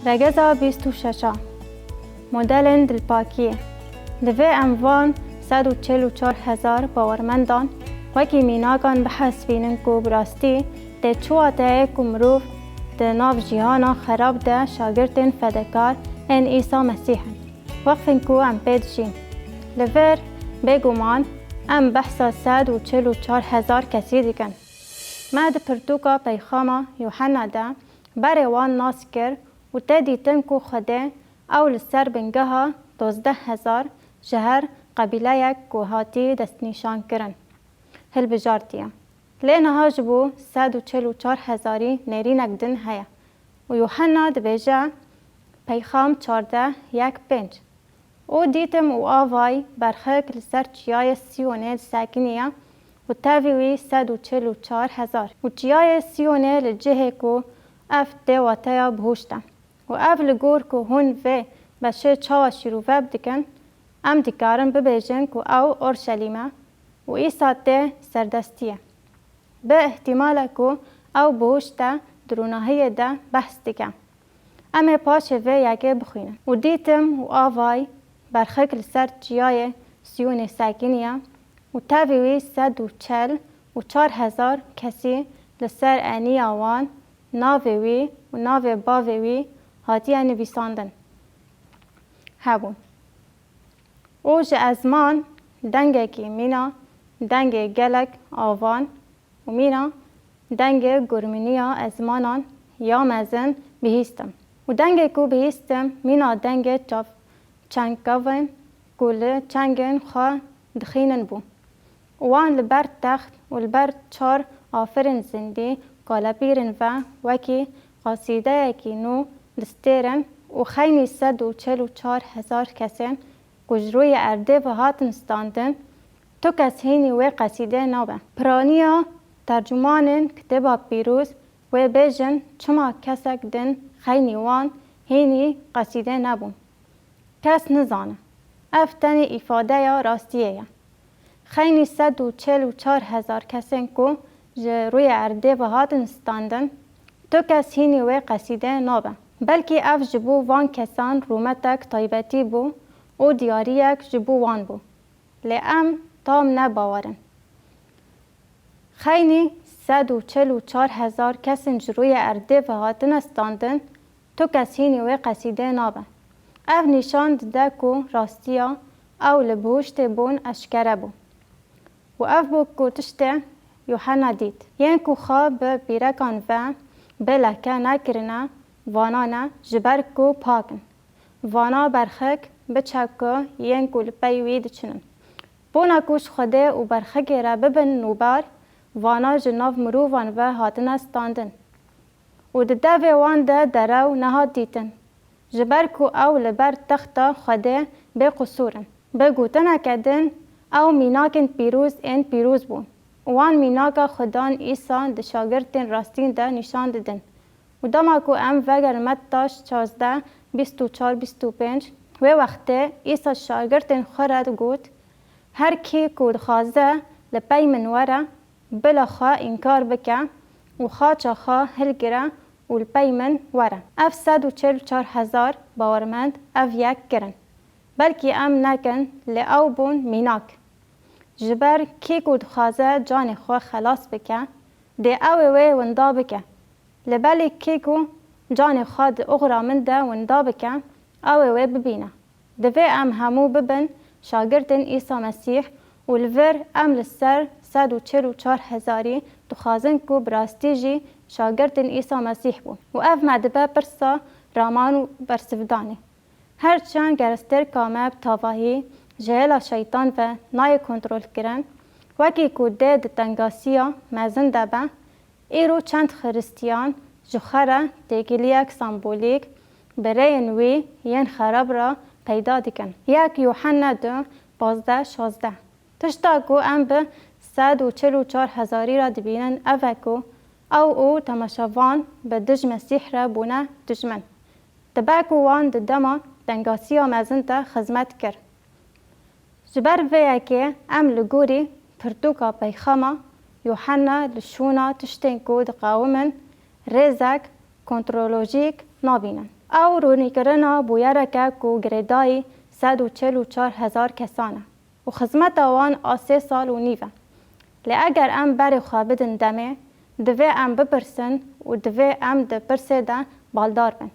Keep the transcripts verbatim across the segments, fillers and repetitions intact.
Regeza bîst û şeş a. Modelên dilpakiyê. Divê em van sed û çil û çar hezar bawermendan wekî mînakan bihesibînin ku bi rastî tê çi wateyê ku mirov di nav cîhana xerab de şagirtên fedekar ên Îsa Mesîh in, wexfên ku em pê dijîn. Li vir, bêguman, em behsa sed û çil û çar hezar kesî dikin. Me di pirtûka peyxama Yuhenna de berê wan nas kir û tê dîtin ku Xwedê ew li ser bingeha dozdeh hezar ji her qebîleyek ku hatî destnîşankirin hilbijartiye. Lê niha ji bo sed û çil û çar hezarî nêrînek din heye û Yuhenna dibêje, Peyxam çardeh yek pênc. Û dîtim û avayî berxek li ser çiyayê Siyonê disekiniye û tevî wî sed û çil û çar hezar. Û çiyayê Siyonê li cihê ku ev tê wateya bihuşt e. Û ev li gor ku hûn vê beşê çawa şîrove dikin, em dikarin bibêjin ku ew Orşelîm e û Îsa tê serdestiyê. Bi îhtîmala ku ew bihuşte di rûnahiyê de behs dike. Em ê paşê vê yekê bixwînin. Û dîtim û avayî berxek li ser çiyayê Siyonê sekiniye û tevî wî sed û çel û çar hezar kesî li ser eniya wan navê wî û navê bavê wî hatiye nivîsandin hebûn. Û ji ezman dengekî mîna dengê gelek avan û mîna dengê gurminiya ezmanan ya mezin bihîstim. Û dengê ku bihîstim mîna dengê çav-, çengkavên ku li çengên xwe dixînin bû. Û wan li ber text û li ber çar afirên zindî kalepîrin ve wekî qasîdeyekî nû distêrin û xeynî sed û çil û çar hezar kesên ku ji rûyê erdê ve hatin standin, tu kes hînî wê qesîdê nabe. Piraniya tercumanên Kitêba Pîroz wê bêjin çima kesek din xeynî wan hînî qesîdê nebûn. Kes nizane. Ev tenê îfadeya rastiyê ye. Xeynî sed û çil û çar hezar kesên ku ji rûyê erdê ve hatin standin, tu kes hînî wê qesîdê nabe. Belkî ev ji bo van kesan rûmetek taybetî bû û diyariyek ji bo wan bû. Lê em tam ne bawer in. Xeynî sed û çil û çar hezar kesên ji rûyê erdê ve hatine standin, tu kes hînî wê qesîdê nabe. Ev nîşan dide ku rastiya ew li bihuştê bûn eşkere bû. Û ev bû ku tiştê Yuhenna dît. Yên ku xwe bi pîrekan ve bê leke nekirine, vana ne, ji ber ku pak in. Vana berxek biçe ku yên ku li pey wî diçinin. Bona ku ji Xwedê û berxekê re bibin nûbar, vana ji nav mirovan ve hatine standin. Û di devê wan de derew nehat dîtin. Ji ber ku ew li ber texta Xwedê bêqusûr in. Bi gotineke din, ew mînakên pîroz ên pîroz bûn. Wan mînaka Xudan Îsa di şagirtên rastîn de nîşan didin. Û dema ku em vegerin Metta çazdeh, bîst û çar, bîst û pênc, wê wextê Îsa şagirtên xwe re digot, Her kî ku dixwaze li pey min were, bila xwe înkar bike û xaça xwe hilgire û li pey min were. Ev sed û çil û çar hezar bawermend ev yek kirin. Belkî em nekin, lê ew bûn mînak. Ji ber kî ku dixwaze canê xwe xelas bike, dê ew ê wê winda bike. Lê belê kê ku canê xwe di oxira min de winda bike, ew ê wê bibîne. Divê em hemû bibin şagirtên Îsa Mesîh û li vir em li ser sed û çil û çar hezarî dixwazin ku bi rastî jî şagirtên Îsa Mesîh bûn. Û ev me dibe pirsa raman û bersivdanê. Her çend gerestêrka me bi tavahî ji hêla şeytan ve nayê kontrolkirin, wekî ku dê di tengasiya mezin de be, îro çend xiristiyan ji xwe re têkiliyek sembolîk bi rêyên wî yên xerab re peyda dikin. Yek Yuhenna du, pazdeh, şazdeh. Tişta ku em bi sed û çil û çar hezarî re dibînin ev e ku ew û temaşevan bi dij Mesîh re bûne dijmin. Dibe ku wan di dema tengasiya mezin de xizmet kir. Ji ber vê yekê em li gorî pirtûka peyxama Yuhenna li şûna tiştên ku diqewimin rêzek kontrolojîk nabînin. Ew ronîkirina bûyereke ku girêdayî sed û çil û çar hezar kesan e û xizmeta wan a sê sal û nîv e. Lê eger em berê xwe bidin demê, divê em bipirsin û divê em di pirsê de baldar bin.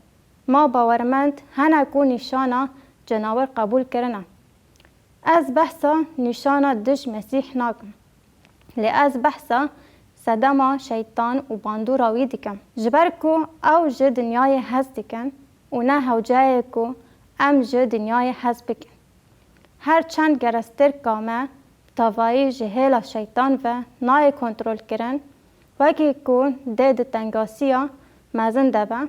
Ma bawermend hene ku nîşana cenawir qebûl kirine? Ez behsa nîşana dij Mesîh nakim. Lê ez behsa sedema şeytan û bandora wî dikim. Ji ber ku ew ji dinyayê hez dikin û ne hewce ye ku em ji dinyayê hez bikin. Her çend gerestêrka me bi tevayî ji hêla şeytan ve nayê kontrolkirin, wekî ku dê di tengasiya mezin de be,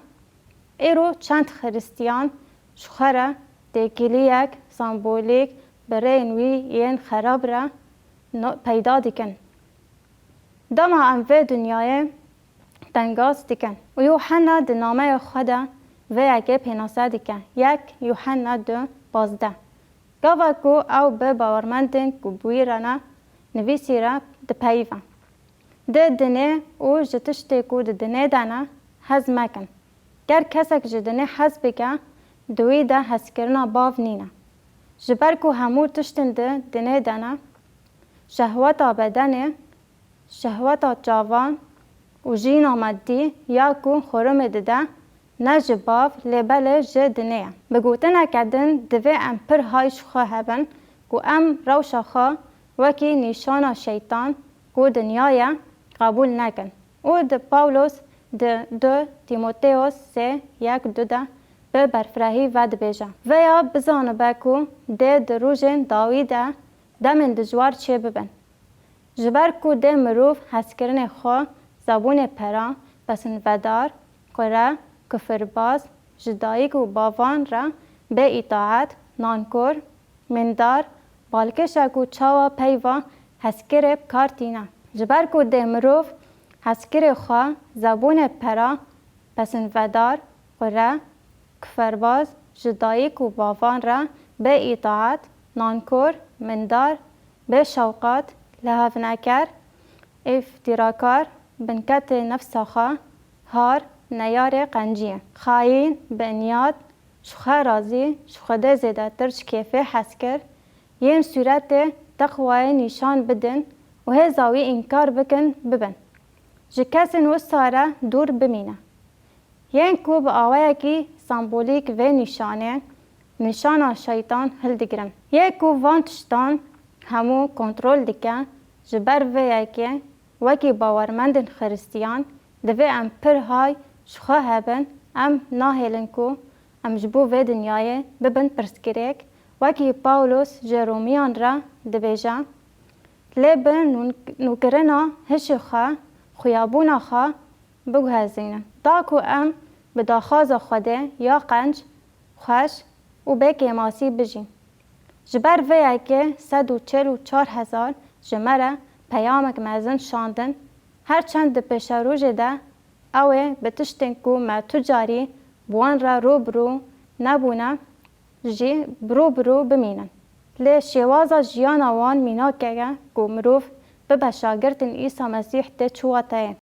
îro çend xiristiyan ji xwe re têkiliyek sembolîk bi rêyên wî yên xerab re no-, peyda dikin. Dema em vê dinyayê tengas dikin û Yuhenna di nameya xwe de vê yekê pênase dike, yek Yuhenna du pazdeh. Gava ku ew bi bawermendên ku bi wî re ne nivîsî re dipeyive. Di dinê û ji tiştê ku di dinê de ne hez mekin. Ger kesek ji dinê hez bike, di wî de hezkirina bav nîne. Ji ber ku hemû tiştên di dinê de ne, şehweta bedenê, şehweta çavan û jîna madî ya ku xurumê dide, ne ji bav lê belê ji dinê ye. Bi gotineke din, divê em pir hay ji xwe hebin ku em rewşa xwe wekî nîşana şeytan ku dinya ye qebûl nekin. Û di Pawlos di du Tîmoteos sê yek du de bi berfirehî ve dibêje, Veya bizanibe ku dê di rojên dawî de demên dijwar çê bibin. Ji ber ku dê mirov hezkirinê xwe zebûnê pera, pesinvedar, qure, kifirbaz, ji dayik û bavan re bê îtaet, nankor, mîndar, balkêş e ku çawa peyva hezkirê bi kar tîne. Ji ber ku dê mirov hezkirê xwe zebûnê pera, pesinvedar, qure, kiferbaz, ji dayik û bavan re bê îtaet, nankor, mîndar, bê şewqat, lihevneker, îftîrakar, binketê nefsa xwe, har, neyarê qenciyê, xayîn, biniyad, ji xwe razî, ji Xwedê zêdetir ji kêfê hezkir, yên sûretê teqwayê nîşan bidin û hêza wî înkar bikin, bibin. Ji kesên wisa re dûr bimîne. Yên ku bi awayekî sembolîk vê nîşanê, nîşana şeytan hildigirin. Yê ku van tiştan hemû kontrol dike, ji ber vê yekê wekî bawermendên xiristiyan divê em pir hay ji xwe hebin, em nahêlin ku em ji bo vê dinyayê bibin pirsgirêk, wekî Pawlos ji Romiyan re dibêje, Lê bi nûn-, nûkirina hişê xwe, xuyabûna xwe, biguhezînin, da ku em bi daxwaza Xwedê ya qenc, xweş û bê kêmasî bijîn. Ji ber vê yekê sed û çil û çar hezar ji me re peyamek mezin şandin, her çend di pêşerojê de ew ê bi tiştên ku me tu carî bi wan re rû bi rû nebûne, jî bi rû bi rû bimînin. Lê şêwaza jiyana wan mînakeke ku mirov bibe şagirtên Îsa Mesîh tê çi wateyê?